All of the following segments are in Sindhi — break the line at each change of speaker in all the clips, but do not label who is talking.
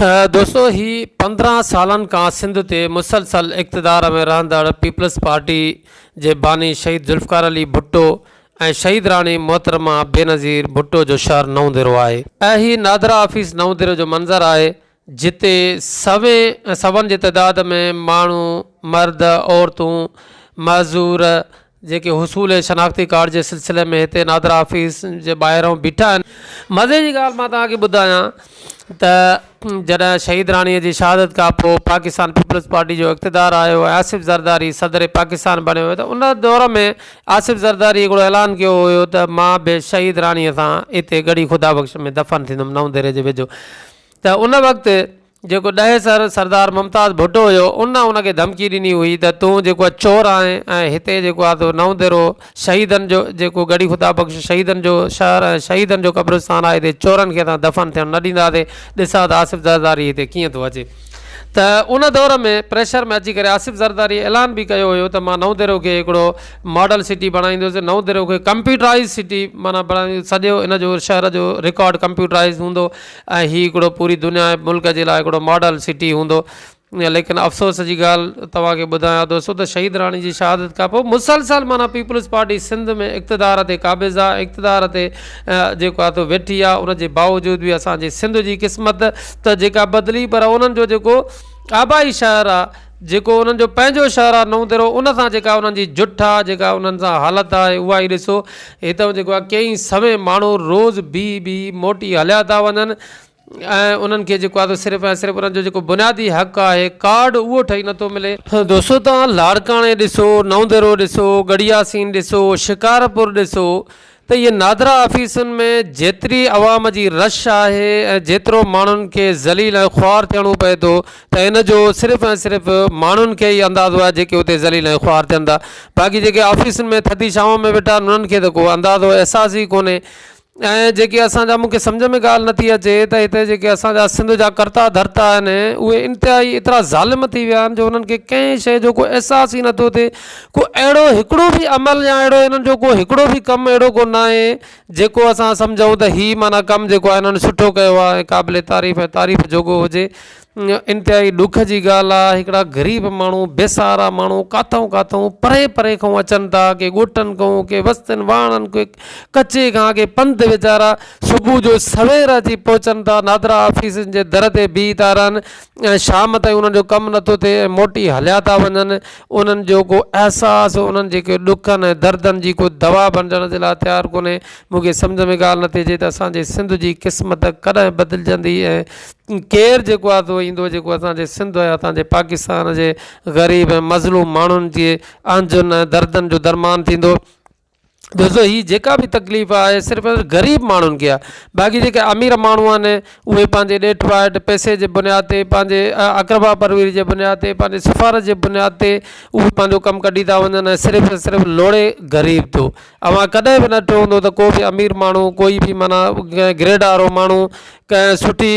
دوستو هي 15 سالن کان سنڌ تي مسلسل اقتدار ۾ رهندڙ پيپلز پارٽي جي باني شهيد ذوالفقار علي ڀٽو ۽ شهيد راڻي محترمه بينظير ڀٽو جو شهر نئون ديرو آهي ۽ هي نادرا آفيس نئون ديرو جو منظر آهي جتي سوين ۽ سون جي تعداد ۾ ماڻهو مرد عورتون معذور جيڪي حصول شناختي ڪارڊ جي سلسلي ۾ هتي نادرا آفيس جي ٻاهران بيٺا آهن. مزي جي ڳالهه مان توهان کي ٻڌايان ته جڏهن شهيد راڻي جي شهادت کان پوء پاڪستان پيپلز پارٽي جو اقتدار آيو ۽ آصف زرداري صدر پاڪستان بڻيو هيو ته ان دور ۾ آصف زرداري هڪڙو اعلان ڪيو هيو ته مان به شهيد راڻي سان اتي ڳڙهي خدا بخش ۾ دفن ٿيندم نئون ديري جي ويجهو ته ان وقت جيڪو ڏهيسر سردار ممتاز ڀٽو هيو ان ان کي ڌمڪي ڏني هئي ته تون جيڪو آهي چور آهين ۽ هتي جيڪو آهي سو نئون ديرو شهيدن جو جيڪو ڳڙهي خدا بخش شهيدن جو شهر ۽ شهيدن جو قبرستان آهي هتي چورن کي اسان دفن ٿيڻ نه ڏينداسين ڏسان ته آصف زرداري هتي ڪيئن ٿو اچي ته ان دور ۾ پريشر ۾ اچي ڪري آصف زرداري اعلان به ڪيو هيو ته مان نئون ديرو کي هڪڙو ماڊل سٽي بڻائيندس نئون ديرو کي ڪمپيوٽرائز سٽي معنيٰ بڻائيندس سڄو ان جو شهر جو رڪارڊ ڪمپيوٽرائز هوندو ۽ هي هڪڙو پوري دنيا ۽ ملڪ جي لاء هڪڙو ماڊل سٽي هوندو ليڪن افسوس جي ڳالهه توهان کي ٻڌايان دوستو ته شهيد راڻي جي شهادت کان پوء مسلسل معنيٰ پيپلز پارٽي سنڌ ۾ اقتدار تي قابض آ اقتدار تي جيڪو آ تو ويٺي آ ان جي باوجود به اسان جي سنڌ جي قسمت ته جيڪا بدلي پر انهن جو جيڪو آبائي شهر آ جيڪو انهن جو پنهنجو شهر آ نئون ديرو ان سان جيڪا انهن جي جٺ آ جيڪا انهن سان حالت آهي اها ئي ڏسو هتان جيڪو آ ڪئين سوين ماڻهو روز بيهي بيهي موٽي هليا ٿا وڃن ۽ انهن کي جيڪو آ صرف ۽ صرف انهن جو جيڪو بنيادي حق آهي ڪارڊ اهو ٺهي نٿو ملي. دوستو توهان لاڙڪاڻي ڏسو نئون ديرو ڏسو ڳڙهياسين ڏسو شڪارپور ڏسو ته اهي نادرا آفيسن ۾ جيتري عوام جي رش آهي ۽ جيترو ماڻهن کي ذليل ۽ خوار ٿيڻو پئي ٿو ته ان جو صرف ۽ صرف ماڻهن کي ئي اندازو آهي جيڪي اتي ذليل ۽ خوار ٿين ٿا باقي جيڪي آفيسن ۾ ٿڌي ڇانو ۾ ويٺا آهن انهن کي ته ڪو اندازو احساس ئي ڪونهي ۽ جيڪي اسان جا مون کي سمجهه ۾ ڳالهه نٿي اچي ته هتي جيڪي اسان جا سنڌ جا ڪرتا ڌرتا آهن اهي انتهائي ايترا ظالم ٿي ويا آهن جو انهن کي ڪنهن شيء جو ڪو احساس ئي نٿو ٿئي ڪو اهڙو هڪڙو به عمل يا اهڙو انهن جو ڪو هڪڙو به ڪم اهڙو ڪو ناهي جيڪو اسان سمجهون ته هي معنيٰ ڪم جيڪو آهي انهن سٺو ڪيو آهي ۽ قابل تعريف ۽ تعريف جوڳو هجي انتهائي ڏک جي ڳالهه آهي هڪڙا غريب ماڻهو بي سهارا ماڻهو ڪاٿئون ڪاٿئون پري پري کان اچن ٿا ڪي ڳوٺن کان ڪي وستين واهڻن ڪي ڪچي کان ڪي پنڌ ويچارا صبح جو سوير اچي پهچن ٿا نادرا آفيسن جي در تي بيهي ٿا رهن ۽ شام تائين انهن جو ڪم نٿو ٿئي ۽ موٽي هليا ٿا وڃن انهن جو ڪو احساس انهن جي ڪي ڏکن ۽ دردن جي ڪو دوا بڻجڻ جي لاء تيار ڪونهي مون کي سمجهه ۾ ڳالهه نٿي اچي ته اسان جي سنڌ جي قسمت ڪڏهن بدلجندي ۽ ڪير جيڪو آهي سو ايندو جيڪو اسان جي سنڌ ۽ اسان جي پاڪستان جي غريب ۽ مظلوم ماڻهن جي اهنجن ۽ دردن جو درمان ٿيندو. دوستو هي جيڪا به تڪليف آهي صرف غريب ماڻهن کي آهي باقي جيڪي امير ماڻهو آهن اهي پنهنجي ڏيٺ واٺ پئسي جي بنياد تي پنهنجي اقربا پروري جي بنياد تي پنهنجي سفارش جي بنياد تي اهي پنهنجو ڪم ڪڍي ٿا وڃن ۽ صرف ۽ صرف لوڙي غريب ٿو اوهان ڪڏهن به نه ڏٺو هوندو ته ڪو به امير ماڻهو ڪوئي به معنيٰ ڪنهن گريڊ وارو ماڻهو ڪنهن سٺي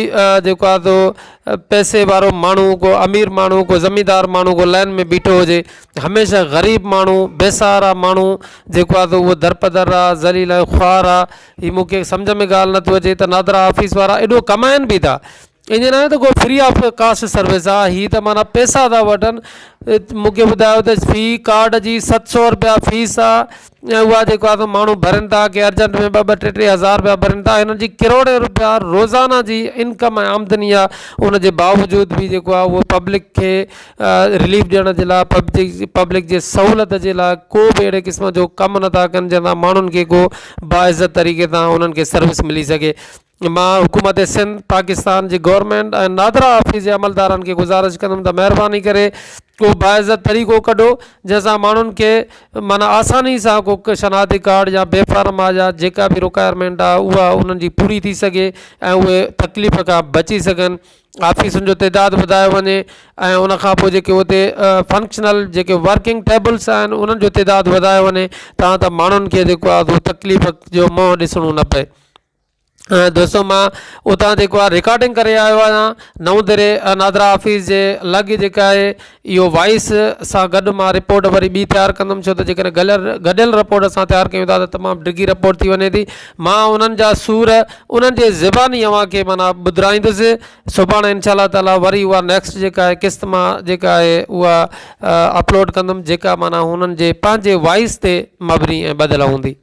جيڪو آهي سو پئسي وارو ماڻهو ڪو امير ماڻهو ڪو زميندار ماڻهو ڪو لائن ۾ بيٺو هجي هميشه غريب ماڻهو، بي سهارا ماڻهو جيڪو آهي سو اهو درپدر آ، ذليل ۽ خوار آ. هي مون کي سمجهه ۾ ڳالهه نٿو اچي ته نادرا آفيس وارا ايڏو ڪمائن به ٿا. ائين ناهي ته ڪو فري آف ڪاسٽ سروس آ، هي ته معنيٰ پئسا ٿا وٺن. مون کي ٻڌايو ته في ڪارڊ جي 700 رپيا فيس آ ۽ اها جيڪو آهي سو ماڻهو ڀرين ٿا، ڪي ارجنٽ ۾ ٻه ٻه ٽي ٽي هزار رپيا ڀرين ٿا. هنن جي ڪروڙين رپيا روزانه جي انڪم ۽ آمدني آ، ان جي باوجود به جيڪو آهي اهو پبلڪ کي رليف ڏيڻ جي لاء پبلڪ جي سهولت جي لاء ڪو به اهڙي قسم جو ڪم نٿا ڪن جنهن سان ماڻهن کي ڪو باعزت طريقي سان انهن کي سروس ملي سگهي مان حڪومت سنڌ پاڪستان جي گورنمينٽ ۽ نادرا آفيس جي عملدارن کي گذارش ڪندم ته مهرباني ڪري ڪو باعزت طريقو ڪڍو جنهن سان ماڻهن کي معنيٰ آساني سان ڪو شناختي ڪارڊ يا بي فارم آ يا جيڪا به رڪوائرمينٽ آ اها انهن جي پوري ٿي سگهي ۽ اهي تڪليف کان بچي سگهن آفيسن جو تعداد وڌايو وڃي ۽ ان کان پوء جيڪي اتي فنڪشنل جيڪي ورڪنگ ٽيبلس آهن انهن جو تعداد وڌايو وڃي تان ته ماڻهن کي جيڪو آهي سو تڪليف جو منهن ڏسڻو نه پئي. دوستو مان اتان جيڪو آهي رڪارڊنگ ڪري آيو آهيان نئون ديري نادرا آفيس جي لڳ جيڪا آهي اهو وائس سان گڏ مان رپورٽ وري ٻي تيار ڪندم ڇو ته جيڪڏهن گليل گڏيل رپورٽ اسان تيار ڪيون ٿا ته تمام ڊگهي رپورٽ ٿي وڃي ٿي مان انهن جا سور انهن جي زباني اوهان کي معنيٰ ٻڌرائيندس سڀاڻي انشاء الله تعالي وري اها نيڪسٽ جيڪا آهي قسط مان جيڪا آهي اها اپلوڊ ڪندم جيڪا معنيٰ هنن جي پنهنجي وائس تي مبني ۽ ٻڌل هوندي.